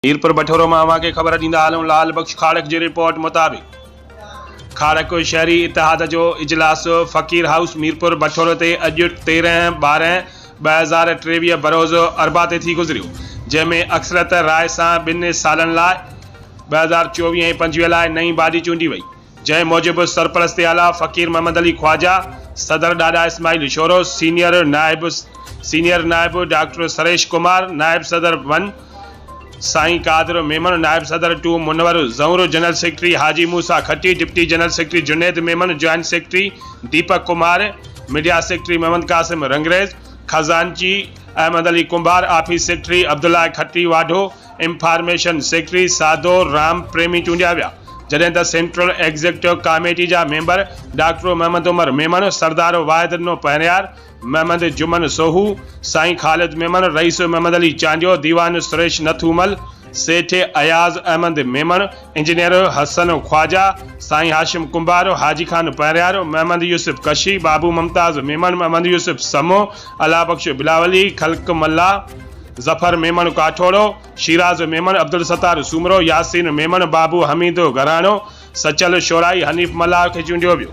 ميرپور بٺورو مان اوهان کي خبر ڏيندا هلون لال بخش کاڙڪ جي رپورٽ مطابق کاڙڪ شهري اتحاد جو اجلاس فقير هائوس ميرپور بٺورو تي اڄ 13 12 2023 بروز اربع تي ٿي گذريو جنهن ۾ اڪثريت راء سان ٻن سالن لاء 2024 ۽ 25 لاء نئين باڊي چونڊي وئي جنهن موجب سرپرست اعليٰ فقير محمد علي خواجه، صدر ڏاڏا اسماعيل شورو، سينيئر نائب سينيئر نائب ڊاڪٽر سريش ڪمار، نائب صدر ون سائين قادر ميمڻ، نائب صدر two Munawar Zahoor, general secretary Haji Musa Khatti, deputy general secretary Junaid Memon, joint secretary Deepak Kumar, media secretary Muhammad Qasim Rangrez, خزانچي Ahmed Ali Kumbhar, office secretary Abdullah Khatti Wadho, information secretary Sadhu Ram Premi چونڊيا ويا. جڏهن ته central executive committee جا member doctor Muhammad Umar Memon, سردار واحد ڏنو پهريار، محمد جمن سوهو، سائين خالد ميمڻ، رئيس محمد علي چانڊيو، ديوان سريش نٿومل، سيٺ اياز احمد ميمڻ، انجنيئر حسن خواجه، سائين هاشم ڪنڀار، حاجي خان پهريار، محمد يوسف ڪشي، بابو ممتاز ميمڻ، محمد يوسف سمو، الله بخش بلاولي، خلق ملاح، ظفر ميمڻ ڪاٺوڙو، شيراز ميمڻ، عبدالستار سومرو، ياسين ميمڻ، بابو حميد گهراڻو، سچل شورائي، حنيف ملاح کي چونڊيو ويو.